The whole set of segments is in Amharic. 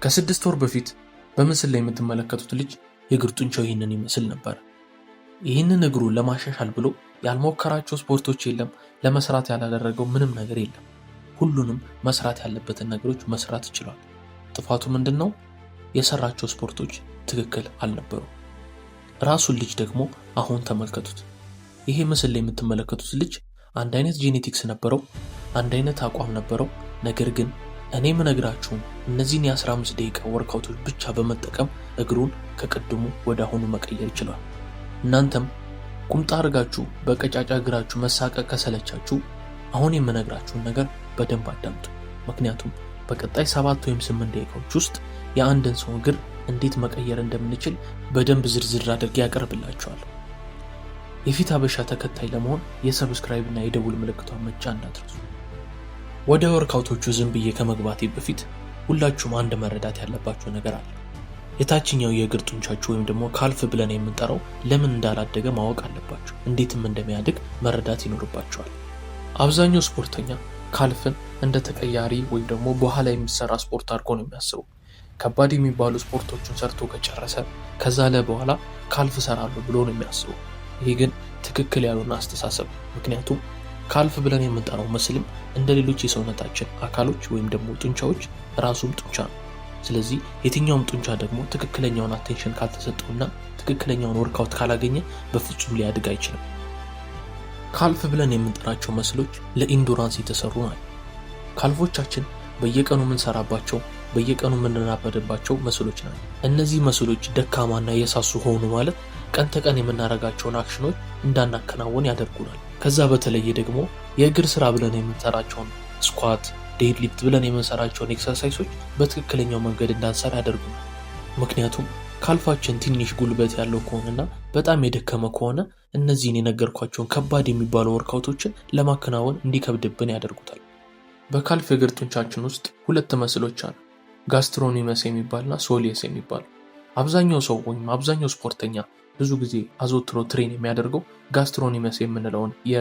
ከ6 ወር በፊት በምስል ላይ የምትመለከቱት ልጅ የእግር ጡንቻው ይህንን ይመስል ነበር። ይህንን እግሩን ለማሻሻል ብሎ ያልሞከራቸው ስፖርቶች የለም፣ ለመስራት ያላደረገው ምንም ነገር የለም። ሁሉንም መስራት ያለበትን ነገሮች መስራት ችሏል። ጥፋቱ ምንድን ነው? የሰራቸው ስፖርቶች ትክክል አልነበሩም። ራሱን ልጅ ደግሞ አሁን ተመልከቱት። ይሄ ምስል ላይ የምትመለከቱት ልጅ አንድ አይነት genetics ነበረው፣ አንድ አይነት አቋም ነበረው። ነገር ግን እኔ የምነግራችሁን እነዚህን የ15 ደቂቃ workout ኦች ብቻ በመጠቀም እግሩን ከቅድሙ ወደ አሁኑ መቀየር ችሏል። እናንተም ቁምጣ አድርጋችሁ በቀጫጫ እግራችሁ መሳቀቅ ከሰለቻችሁ አሁን የምነግራችሁን ነገር በደንብ አዳምጡ። ምክንያቱም በቀጣይ 7 ወይም 8 ደቂቃዎች ውስጥ የአንድን ሰው እግር እንዴት መቀየር እንደምንችል በደንብ ዝርዝር አድርጌ ያቀርብላችኋለሁ። የፊት ሀበሻ ተከታይ ለመሆን የ subscribe እና የደውል ምልክቷን መጫን እንዳትረሱ። ወደ workout ኦቹ ዝም ብዬ ከመግባቴ በፊት ሁላችሁም አንድ መረዳት ያለባችሁ ነገር አለ። የታችኛው የእግር ጡንቻችሁ ወይም ደግሞ calf ብለን የምንጠራው ለምን እንዳላደገ ማወቅ አለባችሁ። እንዴትም እንደሚያድግ መረዳት ይኖርባችኋል። አብዛኛው ስፖርተኛ calf ን እንደ ተቀያሪ ወይም ደግሞ በኋላ የሚሰራ ስፖርት አድርጎ ነው የሚያስበው። ከባድ የሚባሉ ስፖርቶችን ሰርቶ ከጨረሰ ከዛ በኋላ calf እሰራለሁ ብሎ ነው የሚያስበው። ይሄ ግን ትክክል ያልሆነ አስተሳሰብ። ምክንያቱም calf ብለን የምንጠራው muscle ም እንደ ሌሎች የሰውነታችን አካሎች ወይም ደግሞ ጡንቻዎች ራሱም ጡንቻ ነው። ስለዚህ የትኛውም ጡንቻ ደግሞ ትክክለኛውን attention ካልተሰጠውና ትክክለኛውን workout ካላገኘ በፍጹም ሊያድግ አይችልም። Calf ብለን የምንጠራቸው muscle ኦች ለ endurance የተሰሩ ናቸው። Calf ኦቻችን በየቀኑ የምንሰራባቸው፣ በየቀኑ የምንራመድባቸው muscle ኦች ናቸው። እነዚህ muscle ኦች ደካማና የሳሱ ሆኑ ማለት ቀን ተቀን የምናደርጋቸውን አክሽኖች እንዳናከናውን ያደርጉናል። ከዛ በተለየ ደግሞ የእግር ስራ ብለን የምንሰራቸውን squat፣ deadlift ብለን የምንሰራቸውን exercise ኦች በትክክለኛው መንገድ እንዳንሰራ ያደርጉናል። ምክንያቱም calf ኣችን ትንሽ ጉልበት ያለው ከሆነና በጣም የደከመ ከሆነ እነዚህን የነገርኳችሁን ከባድ የሚባሉ workout ኦችን ለማከናወን እንዲከብድብን ያደርጉታል። በ calf የእግር ጡንቻችን ውስጥ ሁለት muscle ኦች አሉ። Gastrocnemius የሚባልና soleus የሚባል። አብዛኛው ሰው ወይም አብዛኛው ስፖርተኛ ብዙ ጊዜ አዘውትሮ train የሚያደርገው gastrocnemius የምንለውን የ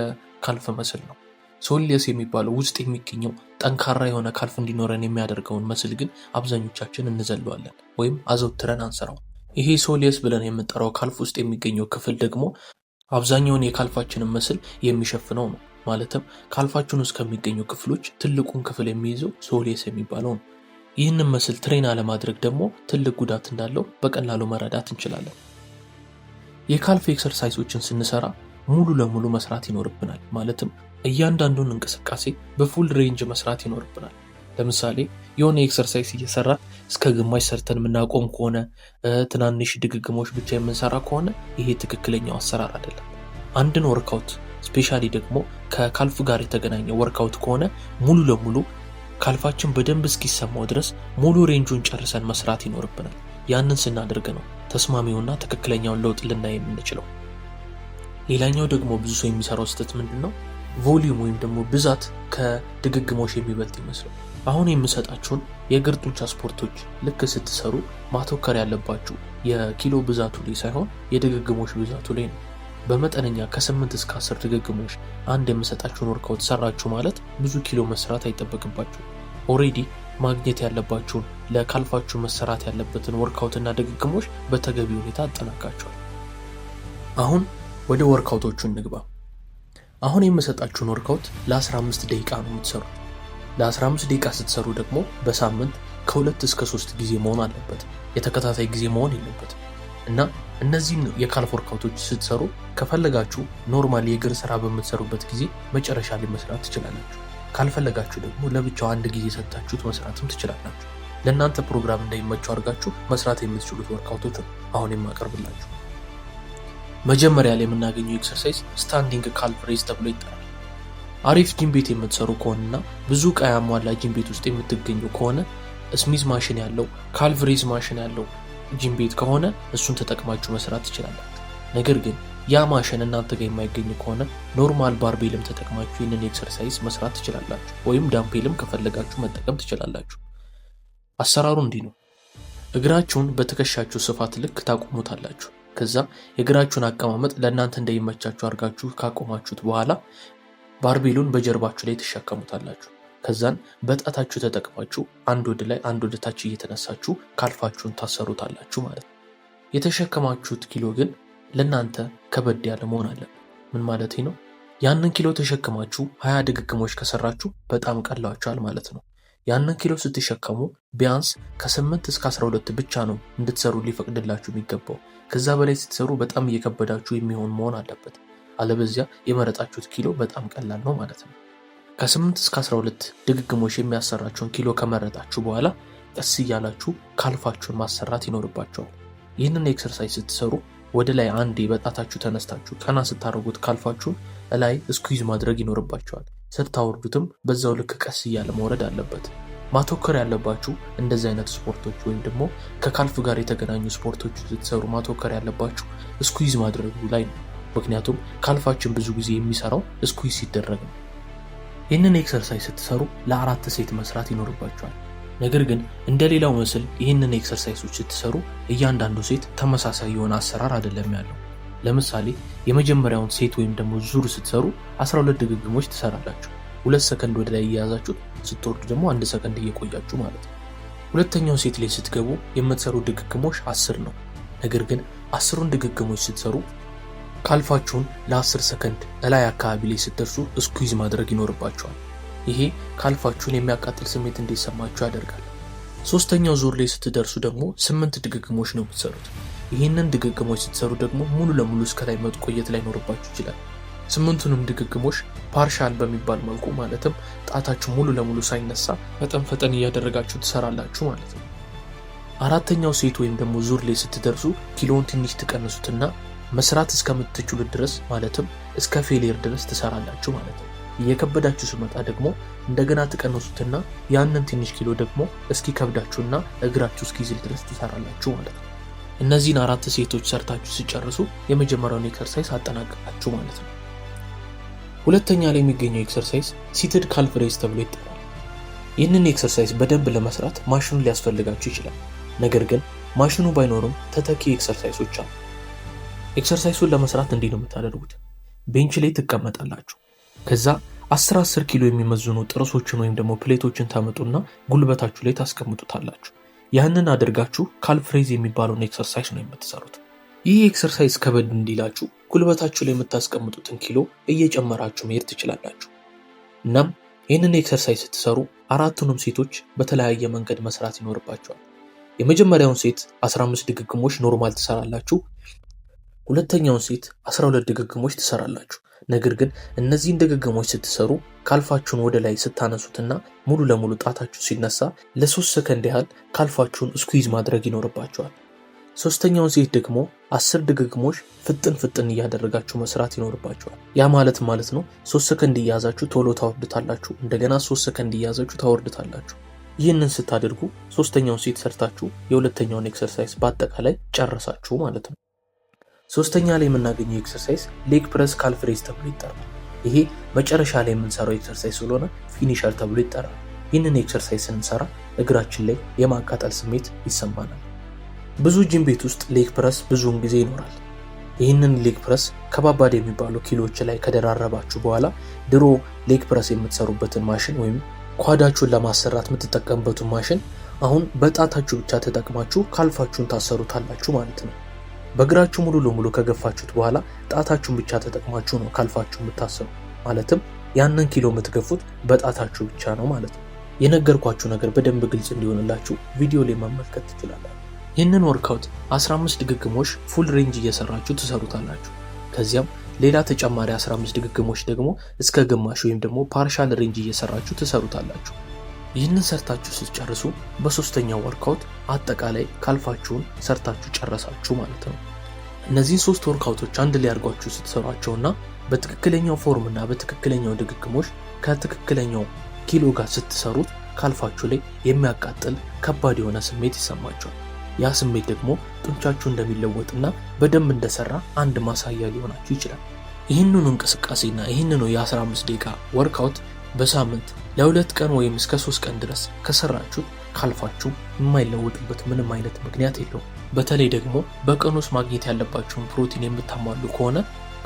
calf muscle ነው። Soleus የሚባለው ውስጥ የሚገኘው ጠንካራ የሆነ calf እንዲኖረን የሚያደርገውን muscle ግን አብዛኞቻችን እንዘለዋለን ወይም አዘውትረን አንሰራው። ይሄ soleus ብለን የምንጠራው calf ውስጥ የሚገኘው ክፍል ደግሞ አብዛኛውን የ calf ኣችንን muscle የሚሸፍነው ነው። ማለትም calf ኣችን ውስጥ ከሚገኙ ክፍሎች ትልቁን ክፍል የሚይዘው soleus የሚባለው ነው። ይህንን muscle train አለማድረግ ደግሞ ትልቅ ጉዳት እንዳለው በቀላሉ መረዳት እንችላለን። የ calf exercise ኦችን ስንሰራ ሙሉ ለሙሉ መስራት ይኖርብናል። ማለትም እያንዳንዱን እንቅስቃሴ በ full range መስራት ይኖርብናል። ለምሳሌ የሆነ exercise እየሰራን እስከ ግማሽ ሰርተን የምናቆም ከሆነ፣ ትናንሽ ድግግሞች ብቻ የምንሰራ ከሆነ ይሄ ትክክለኛው አሰራር አይደለም። አንድን workout specially ደግሞ ከ calf ጋር የተገናኘ workout ከሆነ ሙሉ ለሙሉ calf ኣችን በደንብ እስኪሰማው ድረስ ሙሉ range ኡን ጨርሰን መስራት ይኖርብናል። ያንን ስናደርግ ነው ተስማሚውና ትክክለኛውን ለውጥ ልናይ የምንችለው። ሌላኛው ደግሞ ብዙ ሰው የሚሰራው ስህተት ምንድን ነው? Volume ወይም ደግሞ ብዛት ከድግግሞሽ የሚበልጥ ይመስላል። አሁን የምሰጣችሁን የእግር ጡንቻ ስፖርቶች ልክ ስትሰሩ ማተኮር ያለባችሁ የኪሎ ብዛቱ ላይ ሳይሆን የድግግሞሽ ብዛቱ ላይ ነው። በመጠነኛ ከ8 እስከ 10 ድግግሞሽ አንድ የምሰጣችሁን workout ሰራችሁ ማለት ብዙ ኪሎ መስራት አይጠበቅባችሁም። Already ማግኘት ያለባችሁን፣ ለ calf ኣችሁ መሰራት ያለበትን workout እና ድግግሞሽ በተገቢ ሁኔታ አጠናቃችኋል። አሁን ወደ workout ኦቹ እንግባ። አሁን የምሰጣችሁን workout ለ15 ደቂቃ ነው የምትሰሩት። ለ15 ደቂቃ ስትሰሩ ደግሞ በሳምንት ከ2 እስከ 3 ጊዜ መሆን አለበት። የተከታታይ ጊዜ መሆን የለበትም። እና እነዚህን የ calf workout ኦች ስትሰሩ ከፈለጋችሁ normal የእግር ስራ በምትሰሩበት ጊዜ መጨረሻ ላይ መስራት ትችላላችሁ። ካልፈለጋችሁ ደግሞ ለብቻው አንድ ጊዜ ሰጥታችሁት መስራትም ትችላላችሁ። ለእናንተ ፕሮግራም እንደሚመቸው አድርጋችሁ መስራት የምትችሉት workout ኦች ነው አሁን የማቀርብላችሁ። መጀመሪያ ላይ የምናገኘው exercise standing calf raise ተብሎ ይጠራል። አሪፍ ጂም ቤት የምትሰሩ ከሆነና ብዙ ዕቃ ያሟላ ጂም ቤት ውስጥ የምትገኙ ከሆነ፣ Smith machine ያለው፣ calf raise machine ያለው ጂም ቤት ከሆነ እሱን ተጠቅማችሁ መስራት ትችላላችሁ። ነገር ግን ያ ማሽን እናንተ ጋር የማይገኝ ከሆነ normal barbell ም ተጠቅማችሁ ይህንን exercise መስራት ትችላላችሁ። ወይም dumbbell ም ከፈለጋችሁ መጠቀም ትችላላችሁ። አሰራሩ እንዲህ ነው። እግራችሁን በትከሻችሁ ስፋት ልክ ታቆሙታላችሁ። ከዛ የእግራችሁን አቀማመጥ ለእናንተ እንደሚመቻችሁ አድርጋችሁ ካቆማችሁት በኋላ barbell ኡን በጀርባችሁ ላይ ትሸከሙታላችሁ። ከዛን በጣታችሁ ተጠቅማችሁ አንድ ወደ ላይ አንድ ወደ ታች እየተነሳችሁ calf ኣችሁን ታሰሩታላችሁ ማለት ነው። የተሸከማችሁት ኪሎ ግን ለእናንተ ከበድ ያለ መሆን አለበት። ምን ማለት ነው? ያንን ኪሎ ተሸክማችሁ 20 ድግግሞች ከሰራችሁ በጣም ቀሏችኋል ማለት ነው። ያንን ኪሎ ስትሸከሙ ቢያንስ ከ8 እስከ 12 ብቻ ነው እንድትሰሩ ሊፈቅድላችሁ የሚገባው። ከዛ በላይ ስትሰሩ በጣም እየከበዳችሁ የሚሆን መሆን አለበት። አለበዚያ የመረጣችሁት ኪሎ በጣም ቀላል ነው ማለት ነው። ከ8 እስከ 12 ድግግሞች የሚያሰራችሁን ኪሎ ከመረጣችሁ በኋላ ቀስ እያላችሁ calf ኣችሁን ማሰራት ይኖርባችኋል። ይህንን exercise ስትሰሩ ወደ ላይ አንዴ በጣታችሁ ተነስታችሁ ቀና ስታደርጉት calf ኣችሁን እላይ squeeze ማድረግ ይኖርባችኋል። ስታወርዱትም በዛው ልክ ቀስ እያለ መውረድ አለበት። ማተኮር ያለባችሁ እንደዚህ አይነት ስፖርቶች ወይም ደግሞ ከ calf ጋር የተገናኙ ስፖርቶች ስትሰሩ ማተኮር ያለባችሁ squeeze ማድረጉ ላይ ነው። ምክንያቱም calf ኣችን ብዙ ጊዜ የሚሰራው squeeze ሲደረግ ነው። ይህንን exercise ስትሰሩ ለአራት set መስራት ይኖርባችኋል። ነገር ግን እንደ ሌላው muscle ይህንን exercise ኦች ስትሰሩ እያንዳንዱ set ተመሳሳይ የሆነ አሰራር አይደለም ያለው። ለምሳሌ የመጀመሪያውን set ወይም ደግሞ ዙር ስትሰሩ 12 ድግግሞች ትሰራላችሁ። 2 ሰከንድ ወደ ላይ እየያዛችሁ ስትወርዱ ደግሞ 1 ሰከንድ እየቆያችሁ ማለት ነው። ሁለተኛው set ላይ ስትገቡ የምትሰሩ ድግግሞሽ 10 ነው። ነገር ግን 10ሩን ድግግሞች ስትሰሩ calf ኣችሁን ለ10 ሰከንድ እላይ አካባቢ ላይ ስትደርሱ squeeze ማድረግ ይኖርባችኋል። ይሄ calf ኣችሁን የሚያቃጥል ስሜት እንዲሰማችሁ ያደርጋል። ሶስተኛው ዙር ላይ ስትደርሱ ደግሞ ስምንት ድግግሞች ነው የምትሰሩት። ይህንን ድግግሞች ስትሰሩ ደግሞ ሙሉ ለሙሉ እስከ ላይ መቆየት ላይኖርባችሁ ይችላል። ስምንቱንም ድግግሞች partial በሚባል መልኩ፣ ማለትም ጣታችሁ ሙሉ ለሙሉ ሳይነሳ ፈጠን ፈጠን እያደረጋችሁ ትሰራላችሁ ማለት ነው። አራተኛው set ወይም ደግሞ ዙር ላይ ስትደርሱ ኪሎውን ትንሽ ትቀንሱትና መስራት እስከምትችሉት ድረስ፣ ማለትም እስከ failure ድረስ ትሰራላችሁ ማለት ነው። እየከበዳችሁ ሲመጣ ደግሞ እንደገና ትቀንሱትና ያንን ትንሽ ኪሎ ደግሞ እስኪከብዳችሁና እግራችሁ እስኪዝል ድረስ ትሰራላችሁ ማለት ነው። እነዚህን አራት set ኦች ሰርታችሁ ስትጨርሱ የመጀመሪያውን exercise አጠናቀቃችሁ ማለት ነው። ሁለተኛ ላይ የሚገኘው exercise seated calf raise ተብሎ ይጠራል። ይህንን exercise በደንብ ለመስራት ማሽኑ ሊያስፈልጋችሁ ይችላል። ነገር ግን ማሽኑ ባይኖርም ተተኪ exercise ኦች አሉ። Exercise ኡን ለመስራት እንዲህ ነው የምታደርጉት። Bench ላይ ትቀመጣላችሁ። ከዛ 10 10 ኪሎ የሚመዝኑ ጥርሶችን ወይም ደግሞ plate ኦችን ታመጡና ጉልበታችሁ ላይ ታስቀምጡታላችሁ። ያንን አድርጋችሁ calf raise የሚባለውን exercise ነው የምትሰሩት። ይህ exercise ከበድ እንዲላችሁ ጉልበታችሁ ላይ የምታስቀምጡትን ኪሎ እየጨመራችሁ መሄድ ትችላላችሁ። እናም ይህንን exercise ስትሰሩ አራቱንም set ኦች በተለያየ መንገድ መስራት ይኖርባችኋል። የመጀመሪያውን set 15 ድግግሞች normal ትሰራላችሁ። ሁለተኛውን set 12 ድግግሞች ትሰራላችሁ። ነገር ግን እነዚህን ድግግሞች ስትሰሩ calf ኣችሁን ወደ ላይ ስታነሱትና ሙሉ ለሙሉ ጣታችሁ ሲነሳ ለ3 ሰከንድ ያህል calf ኣችሁን squeeze ማድረግ ይኖርባችኋል። ሶስተኛውን set ደግሞ 10 ድግግሞች ፍጥን ፍጥን እያደረጋችሁ መስራት ይኖርባችኋል። ያ ማለት ማለት ነው 3 ሰከንድ እየያዛችሁ ቶሎ ታወርዱታላችሁ። እንደገና 3 ሰከንድ እየያዛችሁ ታወርዱታላችሁ። ይህንን ስታደርጉ ሶስተኛውን set ሰርታችሁ የሁለተኛውን exercise በአጠቃላይ ጨረሳችሁ ማለት ነው። ሶስተኛ ላይ የምናገኘው exercise leg press calf raise ተብሎ ይጠራል። ይሄ መጨረሻ ላይ የምንሰራው exercise ስለሆነ finisher ተብሎ ይጠራል። ይህንን exercise ስንሰራ እግራችን ላይ የማቃጠል ስሜት ይሰማናል። ብዙ ጂም ቤት ውስጥ leg press ብዙውን ጊዜ ይኖራል። ይህንን leg press ከባባድ የሚባሉ ኪሎዎች ላይ ከደራረባችሁ በኋላ ድሮ leg press የምትሰሩበትን ማሽን ወይም quad ኣችሁን ለማሰራት የምትጠቀሙበትን ማሽን አሁን በጣታችሁ ብቻ ተጠቅማችሁ calf ኣችሁን ታሰሩታላችሁ ማለት ነው። በእግራችሁ ሙሉ ለሙሉ ከገፋችሁት በኋላ ጣታችሁን ብቻ ተጠቅማችሁ ነው calf ኣችሁ የምታሰሩ። ማለትም ያንን ኪሎ የምትገፉት በጣታችሁ ብቻ ነው ማለት ነው። የነገርኳችሁ ነገር በደንብ ግልጽ እንዲሆንላችሁ ቪዲዮ ላይ መመልከት ትችላላችሁ። ይህንን workout 15 ድግግሞሽ full range እየሰራችሁ ትሰሩታላችሁ። ከዚያም ሌላ ተጨማሪ 15 ድግግሞሽ ደግሞ እስከ ግማሽ ወይም ደግሞ partial range እየሰራችሁ ትሰሩታላችሁ። ይህንን ሰርታችሁ ስትጨርሱ በሶስተኛው workout አጠቃላይ calf ኣችሁን ሰርታችሁ ጨረሳችሁ ማለት ነው። እነዚህን ሶስት workout ኦች አንድ ላይ አድርጓችሁ ስትሰሯቸውና በትክክለኛው form እና በትክክለኛው ድግግሞሽ ከትክክለኛው ኪሎ ጋር ስትሰሩት calf ኣችሁ ላይ የሚያቃጥል ከባድ የሆነ ስሜት ይሰማችኋል። ያ ስሜት ደግሞ ጡንቻችሁ እንደሚለወጥና በደንብ እንደሰራ አንድ ማሳያ ሊሆናችሁ ይችላል። ይህንኑ እንቅስቃሴና ይህንኑ የ15 ደቂቃ workout በሳምንት ለ2 ቀን ወይም እስከ 3 ቀን ድረስ ከሰራችሁት calf ኣችሁ የማይለወጥበት ምንም አይነት ምክንያት የለውም። በተለይ ደግሞ በቀን ውስጥ ማግኘት ያለባችሁን ፕሮቲን የምታሟሉ ከሆነ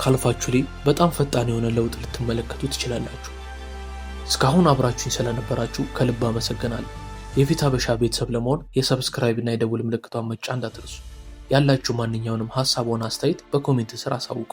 calf ኣችሁ ላይ በጣም ፈጣን የሆነ ለውጥ ልትመለከቱ ትችላላችሁ። እስካሁን አብራችሁኝ ስለነበራችሁ ከልብ አመሰግናለሁ። የፊት ሀበሻ ቤተሰብ ለመሆን የ subscribe እና የደውል ምልክቷን መጫን እንዳትረሱ። ያላችሁ ማንኛውንም ሀሳብ ሆነ አስተያየት በ comment ስር አሳውቁ።